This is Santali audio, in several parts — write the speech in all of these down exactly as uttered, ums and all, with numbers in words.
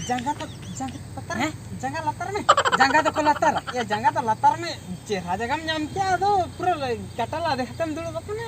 ᱡᱟᱸᱜᱟ ᱫᱚ, ᱡᱟᱸᱜᱟ ᱞᱟᱛᱟᱨ ᱢᱮ᱾ ᱦᱮᱸ? ᱡᱟᱸᱜᱟ ᱞᱟᱛᱟᱨ ᱢᱮ᱾ ᱡᱟᱸᱜᱟ ᱫᱚᱠᱚ ᱞᱟᱛᱟᱨᱟ᱾ ᱭᱟ, ᱡᱟᱸᱜᱟ ᱫᱚ ᱞᱟᱛᱟᱨ ᱢᱮ᱾ ᱪᱮᱦᱨᱟ ᱡᱟᱭᱜᱟᱢ ᱧᱟᱢ ᱠᱮᱜᱼᱟ, ᱟᱫᱚ ᱯᱩᱨᱟᱹ ᱠᱟᱴᱟ ᱞᱟᱫᱮ ᱠᱟᱛᱮᱢ ᱫᱩᱲᱩᱵ ᱟᱠᱟᱱᱟ᱾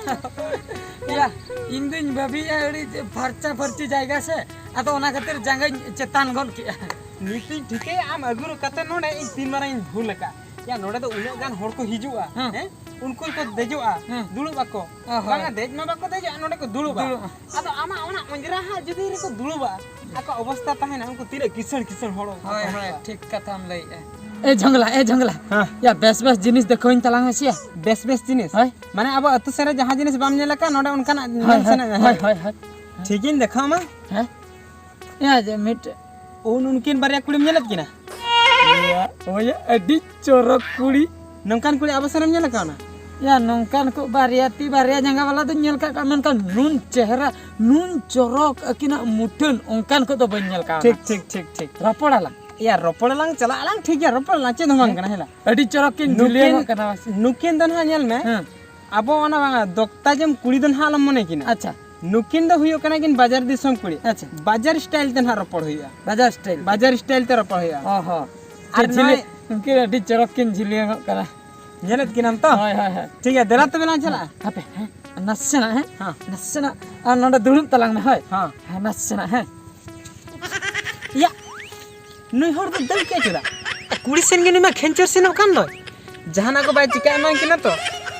ᱭᱟ, ᱤᱧ ᱫᱩᱧ ᱵᱷᱟᱹᱵᱤᱭᱮᱜᱼᱟ ᱟᱹᱰᱤ ᱯᱷᱟᱨᱪᱟ ᱯᱷᱟᱹᱨᱪᱤ ᱡᱟᱭᱜᱟ ᱥᱮ, ᱟᱫᱚ ᱚᱱᱟ ᱠᱷᱟᱹᱛᱤᱨ ᱡᱟᱸᱜᱟᱧ ᱪᱮᱛᱟᱱ ᱜᱚᱫ ᱠᱮᱜᱼᱟ᱾ ᱱᱤᱛᱤᱧ ᱴᱷᱤᱠᱟᱹᱭᱟ ᱟᱢ ᱟᱹᱜᱩ ᱠᱟᱛᱮ ᱱᱚᱰᱮ ᱤᱧ ᱛᱤᱱ ᱢᱟᱨᱟᱝ ᱤᱧ ᱵᱷᱩᱞ ᱟᱠᱟᱫ᱾ ᱭᱟ, ᱱᱚᱰᱮ ᱫᱚ ᱩᱱᱟᱹᱜ ᱜᱟᱱ ᱦᱚᱲ ᱠᱚ ᱦᱤᱡᱩᱜᱼᱟ, ᱦᱮᱸ᱾ ᱦᱮᱸ? ᱩᱱᱠᱩ ᱠᱚ ᱫᱮᱡᱚᱜᱼᱟ, ᱦᱮᱸ᱾ ᱫᱩᱲᱩᱵ ᱟᱠᱚ᱾ ᱚ, ᱦᱳᱭ᱾ ᱵᱟᱝᱟ, ᱫᱮᱡ ᱢᱟ ᱵᱟᱠᱚ ᱫᱮᱡᱚᱜᱼᱟ, ᱱᱚᱰᱮ ᱠᱚ ᱫᱩᱲᱩᱵᱼᱟ᱾ ᱫᱩᱲᱩᱵᱼᱟ᱾ ᱟᱫᱚ ᱟᱢᱟᱜ ᱚᱱᱟ ᱚᱸᱡᱽᱨᱟ ᱦᱟᱸᱜ ᱡᱩᱫᱤ ᱨᱮᱠᱚ ᱫᱩᱲᱩᱵᱟ, ᱟᱠᱚᱣᱟᱜ ᱚᱵᱚᱥᱛᱟ ᱛᱟᱦᱮᱱᱟ, ᱩᱱᱠᱩ ᱛᱤᱱᱟᱹᱜ ᱠᱤᱥᱟᱹᱬ ᱠᱤᱥᱟᱹᱬ ᱦᱚᱲ ᱠᱚ ᱦᱳᱭ, ᱦᱳᱭ, ᱛᱟᱦᱮᱱᱟ᱾ ᱴᱷᱤᱠ ᱠᱟᱛᱷᱟᱢ ᱞᱟᱹᱭᱮᱜᱼᱟ᱾ ᱮ ᱡᱷᱚᱝᱞᱟ, ᱮ ᱡᱷᱚᱝᱞᱟ᱾ ᱦᱮᱸ᱾ ᱭᱟ, ᱵᱮᱥ ᱵᱮᱥ ᱡᱤᱱᱤᱥ ᱫᱮᱠᱷᱟᱣᱟᱹᱧ ᱛᱟᱞᱟᱝ ᱢᱮᱥᱮ ᱭᱟ᱾ ᱵᱮᱥ ᱵᱮᱥ ᱡᱤᱱᱤᱥ? ᱦᱳᱭ᱾ ᱢᱟᱱᱮ ᱟᱵᱚ ᱟᱹᱛᱩ ᱥᱮᱫ ᱨᱮ ᱡᱟᱦᱟᱸ ᱡᱤᱱᱤᱥ ᱵᱟᱢ ᱧᱮᱞ ᱟᱠᱟᱫ, ᱱᱚᱰᱮ ᱚᱱᱠᱟᱱᱟᱜ ᱦᱳᱭ, ᱧᱮᱞ ᱦᱳᱭ, ᱥᱟᱱᱟᱭᱮᱫ ᱢᱮᱭᱟ? ᱦᱳᱭ, ᱦᱳᱭ, ᱦᱳᱭ᱾ ᱴᱷᱤᱠ ᱤᱧ ᱫᱮᱠᱷᱟᱣ ᱟᱢᱟ᱾ ᱦᱮᱸ? ᱭᱟ, ᱡᱮ ᱢᱤᱫᱴᱮᱡ ᱩᱱ ᱩᱱᱠᱤᱱ ᱵᱟᱨᱭᱟ ᱠᱩᱲᱤᱢ ᱧᱮᱞᱮᱫ ᱠᱤᱱᱟ? ᱭᱟ, ᱦᱳᱭ, ᱟᱹᱰᱤ ᱪᱚᱨᱚᱠ ᱠᱩᱲᱤ᱾ ᱱᱚᱝᱠᱟᱱ ᱠᱩᱲᱤ ᱟᱵᱚ ᱥᱮᱱ ᱮᱢ ᱧᱮᱞ ᱟᱠᱟᱣᱱᱟ? ᱭᱟ, ᱱᱚᱝᱠᱟᱱ ᱠᱚ ᱵᱟᱨᱭᱟ ᱛᱤ ᱵᱟᱨᱭᱟ ᱡᱟᱸᱜᱟ ᱵᱟᱞᱟ ᱫᱚᱧ ᱧᱮᱞ ᱠᱟᱜ ᱠᱚᱣᱟ, ᱢᱮᱱᱠᱷᱟᱱ ᱱᱩᱱ ᱪᱮᱦᱨᱟ, ᱱᱩᱱ ᱪᱚᱨᱚᱠ ᱟᱹᱠᱤᱱᱟᱜ ᱢᱩᱴᱷᱟᱹᱱ, ᱚᱱᱠᱟᱱ ᱠᱚᱫᱚ ᱵᱟᱹᱧ ᱧᱮᱞ ᱠᱟᱣᱱᱟ᱾ ᱴᱷᱤᱠ, ᱴᱷᱤᱠ, ᱴᱷᱤᱠ, ᱴᱷᱤᱠ᱾ ᱨᱚᱯᱚᱲ ᱟᱞᱟᱝ᱾ ᱭᱟ, ᱨᱚᱯᱚᱲ ᱟᱞᱟᱝ, ᱪᱟᱞᱟᱜ ᱟᱞᱟᱝ, ᱴᱷᱤᱠ ᱜᱮᱭᱟ, ᱨᱚᱯᱚᱲ ᱟᱞᱟᱝ, ᱪᱮᱫ ᱦᱚᱸ ᱵᱟᱝ ᱦᱮᱸ? ᱠᱟᱱᱟ, ᱦᱮᱞᱟ᱾ ᱟᱹᱰᱤ ᱪᱚᱨᱚᱠ ᱠᱤᱱ ᱱᱩᱠᱤᱱ, ᱡᱷᱤᱞᱟᱹᱭᱚᱜ ᱠᱟᱱᱟ ᱥᱮ? ᱱᱩᱠᱤᱱ ᱫᱚ ᱱᱟᱦᱟᱜ ᱧᱮᱞ ᱢᱮ, ᱦᱮᱸ᱾ ᱟᱵᱚ ᱚᱱᱟ ᱫᱚᱠᱛᱟ ᱡᱚᱢ ᱠᱩᱲᱤ ᱫᱚ ᱱᱟᱦᱟᱜ ᱟᱞᱚᱢ ᱢᱚᱱᱮ ᱠᱤᱱᱟ᱾ ᱟᱪᱪᱷᱟ᱾ ᱱᱩᱠᱤᱱ ᱫᱚ ᱦᱩᱭᱩᱜ ᱠᱟᱱᱟ ᱠᱤᱱ ᱵᱟᱡᱟᱨ ᱫᱤᱥᱚᱢ ᱠᱩᱲᱤ᱾ ᱟᱪᱪᱷᱟ᱾ ᱵᱟᱡᱟᱨ ᱥᱴᱟᱭᱤᱞ ᱛᱮ ᱱᱟᱦᱟᱜ ᱨᱚᱯᱚᱲ ᱦᱩᱭᱩᱜᱼᱟ᱾ ᱵᱟᱡᱟᱨ ᱥᱴᱟᱭᱤᱞ᱾ ᱵᱟᱡᱟᱨ ᱥᱴᱟᱭᱤᱞ ᱛᱮ ᱨᱚᱯᱚᱲ ᱦᱩᱭᱩᱜᱼᱟ᱾ ᱚ ᱦᱚᱸ᱾ ᱟᱨ ᱴᱷᱤᱠ, ᱡᱷᱤᱞᱤ-, ᱱᱚᱜᱼᱚᱭ ᱩᱱᱠᱤᱱ ᱟᱹᱰᱤ ᱪᱚᱨᱚᱠ ᱠᱤᱱ ᱡᱷᱤᱞᱤᱭᱟᱹᱝᱚᱜ ᱠᱟᱱᱟ᱾ ᱧᱮᱞᱮᱫ ᱠᱤᱱᱟᱢ ᱛᱚ? ᱦᱳᱭ, ᱦᱳᱭ, ᱦᱳᱭ᱾ ᱴᱷᱤᱠ ᱜᱮᱭᱟ, ᱫᱮᱞᱟ ᱛᱚᱵᱮ ᱞᱟᱝ ᱪᱟᱞᱟᱜᱼᱟ᱾ ᱦᱟᱯᱮ, ᱦᱮᱸ, ᱱᱟᱥᱮᱱᱟᱜ, ᱦᱮᱸ? ᱦᱮᱸ᱾ ᱱᱟᱥᱮᱱᱟᱜ᱾ ᱟᱨ ᱱᱚᱰᱮ ᱫᱩᱲᱩᱵ ᱛᱟᱞᱟᱝ ᱢᱮ, ᱦᱳᱭ᱾ ᱦᱮᱸ᱾ ᱦᱮᱸ, ᱱᱟᱥᱮᱱᱟᱜ, ᱦᱮᱸ᱾ ᱤᱭᱟ, ᱱᱩᱭ ᱦᱚᱲ ᱫᱚ ᱫᱟᱹᱲ ᱠᱮᱫ ᱪᱮᱫᱟᱜ? ᱠᱩᱲᱤ ᱥᱮᱱ ᱜᱮ ᱱᱩᱭ ᱢᱟ ᱠᱷᱮᱧᱪᱚᱨ ᱥᱮᱱᱚᱜ ᱠᱟᱱ ᱫᱚᱭ᱾ ᱡᱟᱦᱟᱱᱟᱜ ᱠᱚ ᱵᱟᱭ ᱪᱤᱠᱟ ᱮᱢᱟᱱ ᱠᱤᱱᱟ ᱛᱚ᱾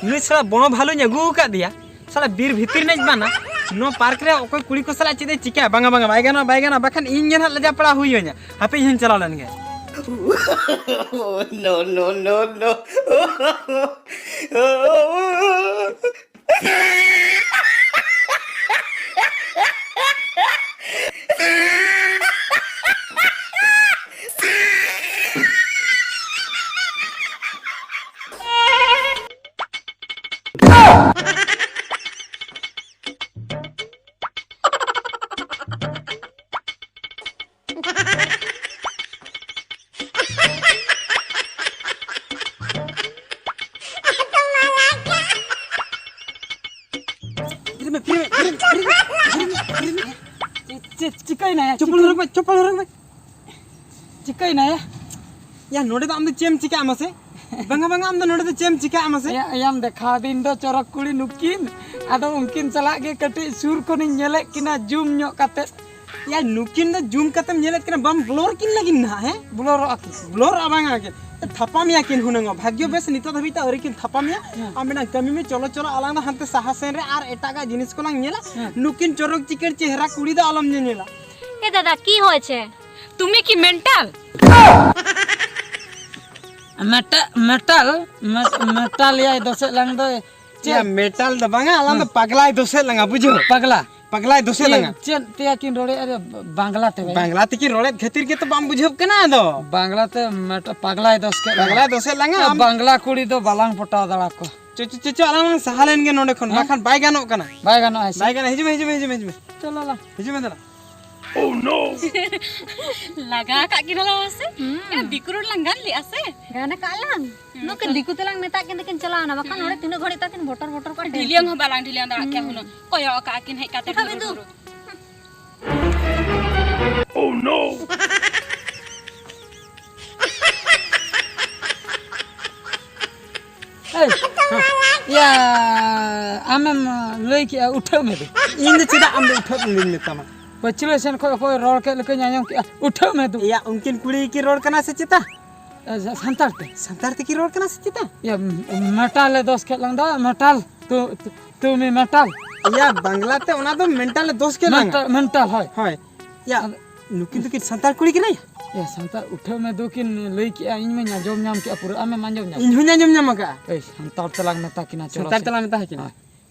ᱱᱩᱭ ᱥᱟᱞᱟ ᱵᱚᱱᱚ ᱵᱷᱟᱞᱩᱧ ᱟᱹᱜᱩ ᱟᱠᱟᱫᱮᱭᱟ᱾ ᱥᱟᱞᱟ ᱵᱤᱨ ᱵᱷᱤᱛᱤᱨ ᱨᱮᱱᱤᱡ ᱵᱟᱱᱟ᱾ ᱱᱚᱣᱟ ᱯᱟᱨᱠ ᱨᱮ ᱚᱠᱚᱭ ᱠᱩᱲᱤ ᱠᱚ ᱥᱟᱞᱟᱜ ᱪᱮᱫ ᱮ ᱪᱤᱠᱟᱹᱭᱟ? ᱵᱟᱝᱟ, ᱵᱟᱝᱟ, ᱵᱟᱭ ᱜᱟᱱᱚᱜᱼᱟ, ᱵᱟᱭ ᱜᱟᱱᱚᱜᱼᱟ᱾ ᱵᱟᱠᱷᱟᱱ ᱤᱧ ᱜᱮ ᱱᱟᱦᱟᱜ ᱞᱟᱡᱟ ᱯᱟᱲᱟ ᱦᱩᱭ ᱟᱹᱧᱟ᱾ ᱦᱟᱯᱮ ᱤᱧ ᱦᱚᱧ ᱪᱟᱞᱟᱣ ᱞᱮᱱ ᱜᱮ᱾ No, no, no, no. ᱪᱮᱫ, ᱪᱮᱫ ᱪᱤᱠᱟᱹᱭᱮᱱᱟ? ᱪᱚᱯᱚᱞ ᱦᱚᱨᱚᱜ ᱢᱮ, ᱪᱚᱯᱚᱞ ᱦᱚᱨᱚᱜ ᱢᱮ᱾ ᱪᱤᱠᱟᱹᱭᱮᱱᱟ ᱭᱟ? ᱭᱟ, ᱱᱚᱰᱮ ᱫᱚ ᱟᱢ ᱫᱚ ᱪᱮᱫ ᱮᱢ ᱪᱤᱠᱟᱹᱜᱼᱟ ᱢᱟᱥᱮ? ᱵᱟᱝᱟ, ᱵᱟᱝᱟ, ᱟᱢ ᱫᱚ ᱱᱚᱰᱮ ᱫᱚ ᱪᱮᱫ ᱮᱢ ᱪᱤᱠᱟᱹᱜᱼᱟ ᱢᱟᱥᱮ? ᱭᱟ, ᱭᱟᱢ ᱫᱮᱠᱷᱟᱣ ᱫᱤᱱ ᱫᱚ ᱪᱚᱨᱚᱠ ᱠᱩᱲᱤ ᱱᱩᱠᱤᱱ, ᱟᱫᱚ ᱩᱱᱠᱤᱱ ᱥᱟᱞᱟᱜ ᱜᱮ ᱠᱟᱹᱴᱤᱡ ᱥᱩᱨ ᱠᱷᱚᱱᱤᱧ ᱧᱮᱞᱮᱫ ᱠᱤᱱᱟ ᱡᱩᱢ ᱧᱚᱜ ᱠᱟᱛᱮ᱾ ᱭᱟ, ᱱᱩᱠᱤᱱ ᱫᱚ ᱡᱩᱢ ᱠᱟᱛᱮᱢ ᱧᱮᱞᱮᱫ ᱠᱤᱱᱟ, ᱵᱟᱢ ᱵᱞᱚᱨ ᱠᱤᱱ ᱞᱟᱹᱜᱤᱫ ᱱᱟᱦᱟᱜ, ᱦᱮᱸ? ᱵᱞᱚᱨᱚᱜᱼᱟ ᱠᱤᱱ᱾ ᱵᱞᱚᱨᱚᱜᱼᱟ ᱵᱟᱝᱟ ᱠᱤᱱ᱾ ᱛᱷᱟᱯᱟ ᱢᱮᱭᱟ ᱠᱤᱱ ᱦᱩᱱᱟᱹᱝ, ᱵᱷᱟᱜᱽᱭᱚ ᱵᱮᱥ ᱱᱤᱛᱚᱜ ᱫᱷᱟᱹᱵᱤᱡ ᱛᱮ ᱟᱹᱣᱨᱤ ᱠᱤᱱ ᱛᱷᱟᱯᱟ ᱢᱮᱭᱟ᱾ ᱦᱮᱸ᱾ ᱟᱢ ᱢᱤᱫᱴᱟᱝ ᱠᱟᱹᱢᱤ ᱢᱮ, ᱪᱚᱞᱚ, ᱪᱚᱞᱚ, ᱟᱞᱟᱝ ᱫᱚ ᱦᱟᱱᱛᱮ ᱥᱟᱦᱟ ᱥᱮᱱ ᱨᱮ ᱟᱨ ᱮᱴᱟᱜᱟᱜ ᱡᱤᱱᱤᱥ ᱠᱚᱞᱟᱝ ᱧᱮᱞᱟ᱾ ᱦᱮᱸ᱾ ᱱᱩᱠᱤᱱ ᱪᱚᱨᱚᱠ ᱪᱤᱠᱟᱹᱲ ᱪᱮᱦᱨᱟ ᱠᱩᱲᱤ ᱫᱚ ᱟᱞᱚᱢ ᱧᱮᱧᱮᱞᱟ᱾ এ দাদা, কি হয়েছে? তুমি কি মেন্টাল? মেটা-, মেটাল? ᱢᱮ-, ᱢᱮᱴᱟᱞ ᱭᱟᱭ ᱫᱚᱥᱮᱫ ᱞᱟᱝ ᱫᱚ᱾ ᱪᱮᱫ? ᱭᱟ, ᱢᱮᱴᱟᱞ ᱫᱚ ᱵᱟᱝᱟ, ᱟᱞᱟᱝ ᱫᱚ ᱦᱮᱸ᱾ ᱯᱟᱜᱽᱞᱟᱭ ᱫᱚᱥᱮᱫ ᱞᱟᱝᱟ, ᱵᱩᱡᱷᱟᱹᱣ? ᱯᱟᱜᱽᱞᱟ? ᱯᱟᱜᱽᱞᱟᱭ ᱫᱚᱥᱮᱫ ᱤᱭᱟᱹ, ᱞᱟᱝᱟ᱾ ᱪᱮᱫ ᱛᱮᱭᱟ ᱠᱤᱱ ᱨᱚᱲᱮᱫᱼᱟ ᱨᱮ, ᱵᱟᱝᱞᱟ ᱛᱮ ᱵᱟᱭᱟ? ᱵᱟᱝᱞᱟ ᱛᱮᱠᱤᱱ ᱨᱚᱲᱮᱫ ᱠᱷᱟᱹᱛᱤᱨ ᱜᱮᱛᱚ ᱵᱟᱢ ᱵᱩᱡᱷᱟᱹᱣ ᱠᱟᱱᱟ ᱟᱫᱚ᱾ ᱵᱟᱝᱞᱟ ᱛᱮ ᱢᱮᱴ-, ᱯᱟᱜᱽᱞᱟᱭ ᱫᱚᱥ ᱠᱮᱫ ᱞᱟᱝᱟ᱾ ᱯᱟᱜᱽᱞᱟᱭ ᱫᱚᱥᱮᱫ ᱞᱟᱝᱟ, ᱟᱢ ᱵᱟᱝᱞᱟ ᱠᱩᱲᱤ ᱫᱚ ᱵᱟᱞᱟᱝ ᱯᱚᱴᱟᱣ ᱫᱟᱲᱟ ᱠᱚ᱾ ᱪᱚ, ᱪᱚ, ᱪᱚ, ᱪᱚ, ᱟᱞᱟᱝ ᱞᱟᱝ ᱥᱟᱦᱟ ᱞᱮᱱ ᱜᱮ ᱱᱚᱰᱮ ᱠᱷᱚᱱ, ᱦᱮᱸ? ᱵᱟᱠᱷᱟᱱ ᱵᱟᱭ ᱜᱟᱱᱚᱜ ᱠᱟᱱᱟ᱾ ᱵᱟᱭ ᱜᱟᱱᱚᱜᱼᱟ, ᱦᱮᱸ ᱥᱮ? ᱵᱟᱭ ᱜᱟᱱᱚᱜᱼᱟ, ᱦᱤᱡᱩᱜ ᱢᱮ, ᱦᱤᱡᱩᱜ ᱢᱮ, ᱦᱤᱡᱩᱜ ᱢᱮ᱾ ᱪᱚᱞᱚ ᱞᱟᱝ᱾ ᱦᱤᱡᱩᱜ ᱢᱮ ᱫᱮᱞᱟ᱾ ᱞᱟᱜᱟ ᱟᱠᱟᱫ ᱠᱤᱱᱟ ᱞᱟᱝ ᱥᱮ? ᱦᱩᱸ᱾ ᱮ, ᱫᱤᱠᱩ ᱨᱚᱲ ᱞᱟᱝ ᱜᱟᱱ ᱞᱮᱜᱼᱟ ᱥᱮ? ᱜᱟᱱ ᱟᱠᱟᱫ ᱞᱟᱝ᱾ ᱦᱩᱸ, ᱱᱩᱠᱤᱱ ᱪᱚᱞᱚ᱾ ᱫᱤᱠᱩ ᱛᱮᱞᱟᱝ ᱢᱮᱛᱟᱜ ᱠᱤᱱ ᱛᱮᱠᱤᱱ ᱪᱟᱞᱟᱣᱱᱟ, ᱵᱟᱠᱷᱟᱱ ᱦᱩᱸ᱾ ᱱᱚᱰᱮ ᱛᱤᱱᱟᱹᱜ ᱜᱷᱟᱹᱲᱤᱡ ᱛᱟᱠᱤᱱ ᱵᱚᱴᱚᱨ ᱵᱚᱴᱚᱨ ᱠᱚ ᱴᱷᱮᱞ ᱰᱷᱤᱞᱤᱭᱟᱹᱝ ᱠᱤᱱ᱾ ᱦᱚᱸ ᱵᱟᱞᱟᱝ ᱰᱷᱤᱞᱤᱭᱟᱹᱝ ᱫᱟᱲᱮᱭᱟᱜ ᱠᱮᱭᱟ ᱦᱩᱸ᱾ ᱦᱩᱱᱟᱹᱝ᱾ ᱠᱚᱭᱚᱜ ᱟᱠᱟᱫ ᱠᱤᱱ ᱦᱮᱡ ᱠᱟᱛᱮ ᱩᱴᱷᱟᱹ ᱫᱩᱨᱩ ᱵᱤᱫᱩ᱾ ᱫᱩᱨᱩ᱾ ᱮᱭ, ᱤᱭᱟ, ᱟᱢᱮᱢ ᱞᱟᱹᱭ ᱠᱮᱜᱼᱟ, ᱩᱴᱷᱟᱹᱣ ᱢᱮ ᱫᱩ᱾ ᱤᱧ ᱫᱚ ᱪᱮᱫᱟᱜ ᱟᱢ ᱫᱚ ᱩᱴᱷᱟᱹᱣ ᱢᱮ ᱞᱟᱹᱭ ᱢᱮᱛᱟᱢᱟ? ᱯᱟᱹᱪᱷᱞᱟᱹ ᱥᱮᱱ ᱠᱷᱚᱱ ᱚᱠᱚᱭ ᱨᱚᱲ ᱠᱮᱫ ᱞᱮᱠᱟᱧ ᱟᱸᱡᱚᱢ ᱠᱮᱜᱼᱟ, ᱩᱴᱷᱟᱹᱣ ᱢᱮ ᱫᱩ᱾ ᱮᱭᱟ, ᱩᱱᱠᱤᱱ ᱠᱩᱲᱤ ᱠᱤᱱ ᱨᱚᱲ ᱠᱟᱱᱟ ᱥᱮ ᱪᱮᱛᱟ? ᱮ, ᱥᱟ-, ᱥᱟᱱᱛᱟᱲ ᱛᱮ? ᱥᱟᱱᱛᱟᱲ ᱛᱮᱠᱤᱱ ᱨᱚᱲ ᱠᱟᱱᱟ ᱥᱮ ᱪᱮᱛᱟ? ᱤᱭᱟᱹ, ᱢᱮᱴᱟᱞ ᱮ ᱫᱚᱥ ᱠᱮᱫ ᱞᱟᱝ ᱫᱚ, ᱢᱮᱴᱟᱞ᱾ ᱛᱩ-, ᱛᱩ-, ᱛᱩᱢᱤ ᱢᱮᱴᱟᱞ᱾ ᱤᱭᱟ, ᱵᱟᱝᱞᱟ ᱛᱮ ᱚᱱᱟ ᱫᱚ ᱢᱮᱱᱴᱟᱞ ᱮ ᱫᱚᱥ ᱠᱮᱫ ᱞᱟᱝᱟ᱾ ᱢᱮᱱᱴᱟᱞ, ᱢᱮᱱᱴᱟᱞ, ᱦᱳᱭ᱾ ᱦᱳᱭ᱾ ᱭᱟ, ᱟᱫᱚ ᱱᱩᱠᱤᱱ ᱫᱚᱠᱤᱱ ᱥᱟᱱᱛᱟᱲ ᱠᱩᱲᱤ ᱠᱟᱱᱟ ᱭᱟ? ᱮ, ᱥᱟᱱᱛᱟᱲ ᱩᱴᱷᱟᱹᱣ ᱢᱮ ᱫᱩ ᱠᱤᱱ ᱞᱟᱹᱭ ᱠᱮᱜᱼᱟ, ᱤᱧ ᱢᱟᱧ ᱟᱸᱡᱚᱢ ᱧᱟᱢ ᱠᱮᱜᱼᱟ ᱯᱩᱨᱟᱹ, ᱟᱢᱮᱢ ᱟᱸᱡᱚᱢ ᱧᱟᱢ ᱤᱧ ᱦᱚᱸᱧ ᱟᱸᱡᱚᱢ ᱧᱟᱢ ᱟᱠᱟᱜᱼᱟ᱾ ᱮᱭ, ᱥᱟᱱᱛᱟᱲ ᱛᱮᱞᱟᱝ ᱢᱮᱛᱟ ᱠᱤᱱᱟ, ᱪᱚᱞᱚ ᱥᱟᱱᱛᱟᱲ ᱥᱮ᱾ ᱛᱮᱞᱟᱝ ᱢᱮᱛᱟ ᱠᱤᱱᱟ᱾ ᱦᱳᱭ᱾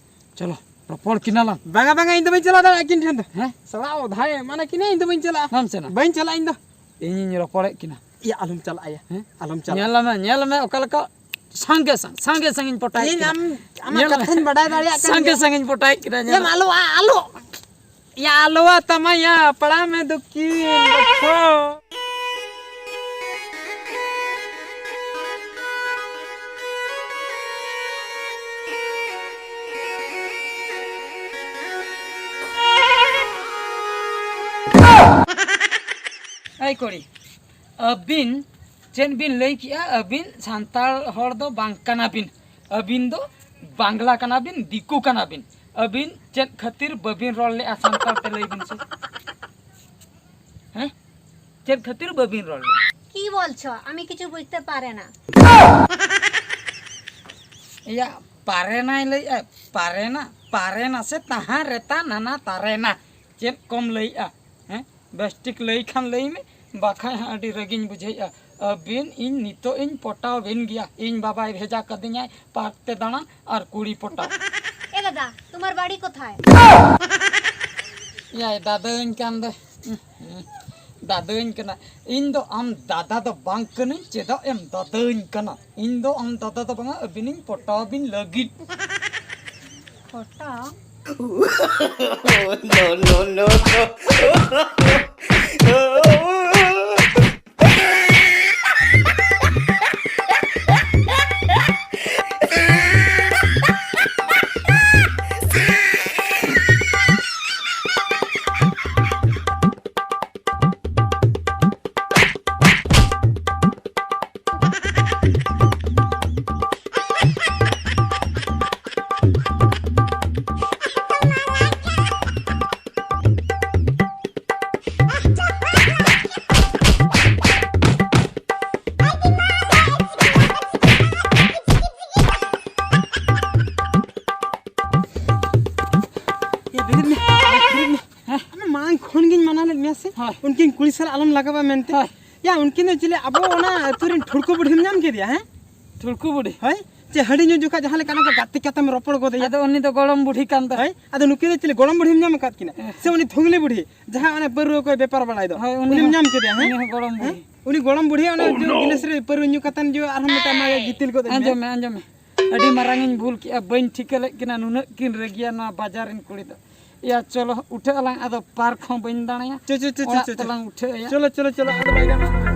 ᱪᱚᱞᱚ, ᱨᱚᱯᱚᱲ ᱠᱤᱱᱟ ᱞᱟᱝ᱾ ᱵᱟᱝᱟ, ᱵᱟᱝᱟ, ᱤᱧ ᱫᱚ ᱵᱟᱹᱧ ᱪᱟᱞᱟᱣ ᱫᱟᱲᱮᱭᱟᱜᱼᱟ ᱟᱹᱠᱤᱱ ᱴᱷᱮᱱ ᱫᱚ᱾ ᱦᱮᱸ? ᱥᱟᱞᱟ ᱚᱫᱷᱟᱭ ᱮᱢᱟᱱᱟ ᱠᱤᱱᱟ, ᱤᱧ ᱫᱚ ᱵᱟᱹᱧ ᱪᱟᱞᱟᱜᱼᱟ᱾ ᱵᱟᱢ ᱥᱮᱱᱚᱜᱼᱟ? ᱵᱟᱹᱧ ᱪᱟᱞᱟᱜᱼᱟ ᱤᱧ ᱫᱚ᱾ ᱤᱧᱤᱧ ᱨᱚᱯᱚᱲᱮᱫ ᱠᱤᱱᱟ᱾ ᱭᱟ, ᱟᱞᱚᱢ ᱪᱟᱞᱟᱜᱼᱟ ᱭᱟ᱾ ᱦᱮᱸ? ᱟᱞᱚᱢ ᱪᱟᱞᱟᱜᱼᱟ᱾ ᱧᱮᱞ ᱢᱮ, ᱧᱮᱞ ᱢᱮ, ᱚᱠᱟ ᱞᱮᱠᱟ ᱥᱟᱸᱜᱮ ᱥᱟᱝ-, ᱥᱟᱸᱜᱮ ᱥᱟᱝᱤᱧ ᱯᱚᱴᱟᱭᱮᱫ ᱤᱧ ᱠᱤᱱᱟ᱾ ᱟᱢ, ᱟᱢᱟᱜ ᱧᱮᱞ ᱢᱮ᱾ ᱠᱟᱛᱷᱟᱧ ᱵᱟᱰᱟᱭ ᱫᱟᱲᱮᱭᱟᱜ ᱠᱟᱱ ᱥᱟᱸᱜᱮ ᱜᱮᱭᱟ᱾ ᱥᱟᱝᱤᱧ ᱯᱚᱴᱟᱭᱮᱫ ᱠᱤᱱᱟ, ᱧᱮᱞ ᱭᱟ, ᱢᱮ᱾ ᱟᱞᱚ, ᱟ-, ᱟᱞᱚ᱾ ᱭᱟ, ᱟᱞᱚᱣᱟ ᱛᱟᱢᱟ ᱭᱟ, ᱯᱟᱲᱟ ᱢᱮ ᱫᱩᱠᱷᱤᱱ, ᱵᱟᱪᱷᱚ᱾ ᱮᱭ ᱠᱩᱲᱤ, ᱟᱹᱵᱤᱱ ᱪᱮᱫ ᱵᱤᱱ ᱞᱟᱹᱭ ᱠᱮᱜᱼᱟ? ᱟᱹᱵᱤᱱ ᱥᱟᱱᱛᱟᱲ ᱦᱚᱲ ᱫᱚ ᱵᱟᱝ ᱠᱟᱱᱟ ᱵᱤᱱ, ᱟᱹᱵᱤᱱ ᱫᱚ ᱵᱟᱝᱞᱟ ᱠᱟᱱᱟ ᱵᱤᱱ, ᱫᱤᱠᱩ ᱠᱟᱱᱟ ᱵᱤᱱ᱾ ᱟᱹᱵᱤᱱ ᱪᱮᱫ ᱠᱷᱟᱹᱛᱤᱨ ᱵᱟᱹᱵᱤᱱ ᱨᱚᱲ ᱞᱮᱜᱼᱟ ᱥᱟᱱᱛᱟᱲ ᱛᱮ? ᱞᱟᱹᱭ ᱵᱤᱱ ᱥᱮ, ᱦᱮᱸ? ᱪᱮᱫ ᱠᱷᱟᱹᱛᱤᱨ ᱵᱟᱹᱵᱤᱱ ᱨᱚᱲ ᱞᱮᱜᱼᱟ? কি বলছো? আমি কিছু বুঝতে পারে না। ᱮᱭᱟ, ᱯᱟᱨᱮᱱᱟᱭ ᱞᱟᱹᱭᱮᱜᱼᱟ, ᱯᱟᱨᱮᱱᱟ, ᱯᱟᱨᱮᱱᱟ ᱥᱮ ᱛᱟᱦᱟᱸ ᱨᱮᱛᱟ ᱱᱟᱱᱟ ᱛᱟᱨᱮᱱᱟ? ᱪᱮᱫ ᱠᱚᱢ ᱞᱟᱹᱭᱮᱜᱼᱟ? ᱦᱮᱸ, ᱵᱮᱥ ᱴᱷᱤᱠ ᱞᱟᱹᱭ ᱠᱷᱟᱱ ᱞᱟᱹᱭ ᱢᱮ, ᱵᱟᱠᱷᱟᱡ ᱦᱟᱸᱜ ᱟᱹᱰᱤ ᱨᱟᱹᱜᱤᱧ ᱵᱩᱡᱷᱟᱹᱣᱮᱜᱼᱟ᱾ ᱟᱹᱵᱤᱱ ᱤᱧ ᱱᱤᱛᱚᱜ ᱤᱧ ᱯᱚᱴᱟᱣ ᱵᱤᱱ ᱜᱮᱭᱟ᱾ ᱤᱧ ᱵᱟᱵᱟᱭ ᱵᱷᱮᱡᱟ ᱠᱟᱹᱫᱤᱧᱟᱭ ᱯᱟᱨᱠ ᱛᱮ ᱫᱟᱬᱟᱱ ᱟᱨ ᱠᱩᱲᱤ ᱯᱚᱴᱟᱣ᱾ এ দাদা, তোমার বাড়ি কোথায়? ᱮᱭᱟᱭ ᱫᱟᱫᱟᱧ ᱠᱟᱱ ᱫᱚ᱾ ᱫᱟᱫᱟᱧ ᱠᱟᱱᱟ᱾ ᱤᱧ ᱫᱚ ᱟᱢ ᱫᱟᱫᱟ ᱫᱚ ᱵᱟᱝ ᱠᱟᱹᱱᱟᱹᱧ, ᱪᱮᱫᱟᱜ ᱮᱢ ᱫᱟᱫᱟᱧ ᱠᱟᱱᱟ? ᱤᱧ ᱫᱚ ᱟᱢ ᱫᱟᱫᱟ ᱫᱚ ᱵᱟᱝᱟ, ᱟᱹᱵᱤᱱᱤᱧ ᱯᱚᱴᱟᱣ ᱵᱤᱱ ᱞᱟᱹᱜᱤᱫ᱾ ᱯᱚᱴᱟᱣ? No, no, no, no. ᱮ, ᱵᱮᱨᱮᱫ ᱢᱮ, ᱵᱮᱨᱮᱫ ᱢᱮ᱾ ᱦᱮᱸ? ᱟᱢ ᱢᱟᱲᱟᱝ ᱠᱷᱚᱱ ᱜᱤᱧ ᱢᱟᱱᱟ ᱞᱮᱫ ᱢᱮᱭᱟ ᱥᱮ? ᱦᱳᱭ᱾ ᱩᱱᱠᱤᱱ ᱠᱩᱲᱤ ᱥᱟᱞᱟᱜ ᱟᱞᱚᱢ ᱞᱟᱜᱟᱣᱟ ᱢᱮᱱᱛᱮ᱾ ᱦᱳᱭ᱾ ᱭᱟ, ᱩᱱᱠᱤᱱ ᱫᱚ ᱪᱤᱞᱤ ᱟᱵᱚ ᱚᱱᱟ ᱟᱹᱛᱩ ᱨᱮᱱ ᱴᱷᱩᱲᱠᱩ ᱵᱩᱰᱷᱤᱢ ᱧᱟᱢ ᱠᱮᱫᱮᱭᱟ, ᱦᱮᱸ? ᱴᱷᱩᱲᱠᱩ ᱵᱩᱰᱷᱤ? ᱦᱳᱭ᱾ ᱪᱮ ᱦᱟᱺᱰᱤ ᱧᱩ ᱡᱚᱠᱷᱟᱡ ᱡᱟᱦᱟᱸ ᱞᱮᱠᱟ ᱱᱚᱝᱠᱟ ᱜᱟᱛᱮ ᱠᱟᱛᱮᱢ ᱨᱚᱯᱚᱲ ᱜᱚᱫᱮᱭᱟ᱾ ᱟᱫᱚ ᱩᱱᱤ ᱫᱚ ᱜᱚᱲᱚᱢ ᱵᱩᱰᱷᱤ ᱠᱟᱱ ᱫᱚ᱾ ᱦᱳᱭ᱾ ᱟᱫᱚ ᱱᱩᱠᱤᱱ ᱫᱚ ᱪᱤᱞᱤ ᱜᱚᱲᱚᱢ ᱵᱩᱰᱷᱤᱢ ᱧᱟᱢ ᱟᱠᱟᱫ ᱠᱤᱱᱟ? ᱦᱮᱸ᱾ ᱥᱮ ᱩᱱᱤ ᱫᱷᱩᱜᱽᱞᱤ ᱵᱩᱰᱷᱤ? ᱡᱟᱦᱟᱸ ᱚᱱᱮ ᱯᱟᱹᱨᱣᱟᱹ ᱠᱚᱭ ᱵᱮᱯᱟᱨ ᱵᱟᱲᱟᱭ ᱫᱚ᱾ ᱦᱳᱭ, ᱩᱱᱤ ᱩᱱᱤᱢ ᱦᱚᱸ, ᱧᱟᱢ ᱠᱮᱫᱮᱭᱟ, ᱦᱮᱸ? ᱩᱱᱤ ᱦᱚᱸ ᱜᱚᱲᱚᱢ ᱵᱩᱰᱷᱤ᱾ ᱦᱮᱸ? ᱩᱱᱤ ᱜᱚᱲᱚᱢ ᱵᱩᱰᱷᱤ ᱚᱱᱮ ᱡᱚ ᱜᱤᱞᱟᱹᱥ ᱨᱮ ᱯᱟᱹᱨᱣᱟᱹ ᱧᱩ ᱠᱟᱛᱮᱱ ᱡᱚ ᱟᱨᱦᱚᱸ ᱢᱤᱫᱴᱟᱝ ᱢᱟᱭᱟ ᱜᱤᱛᱤᱞ ᱜᱚᱫ ᱟᱹᱧ ᱢᱮ᱾ ᱟᱸᱡᱚᱢ ᱢᱮ, ᱟᱸᱡᱚᱢ ᱢᱮ᱾ ᱟᱹᱰᱤ ᱢᱟᱨᱟᱝ ᱤᱧ ᱵᱷᱩᱞ ᱠᱮᱜᱼᱟ, ᱵᱟᱹᱧ ᱴᱷᱤᱠᱟᱹ ᱞᱮᱫ ᱠᱤᱱᱟ ᱱᱩᱱᱟᱹᱜ ᱠᱤᱱ ᱨᱟᱹᱜᱤᱭᱟ ᱱᱚᱣᱟ ᱵᱟᱡᱟᱨ ᱨᱮᱱ ᱠᱩᱲᱤ ᱫᱚ᱾ ᱭᱟ, ᱪᱚᱞᱚ, ᱩᱴᱷᱟᱹᱜ ᱟᱞᱟᱝ, ᱟᱫᱚ ᱯᱟᱨᱠ ᱦᱚᱸ ᱵᱟᱹᱧ ᱫᱟᱬᱟᱭᱟ᱾ ᱪᱚ, ᱪᱚ, ᱪᱚ, ᱪᱚ, ᱚᱲᱟᱜ ᱪᱚ, ᱪᱚ᱾ ᱛᱮᱞᱟᱝ ᱩᱴᱷᱟᱹᱜ ᱟᱭᱟ᱾ ᱪᱚᱞᱚ, ᱪᱚᱞᱚ, ᱪᱚᱞᱚ, ᱟᱫᱚ ᱵᱟᱭ ᱜᱟᱱᱚᱜᱼᱟ᱾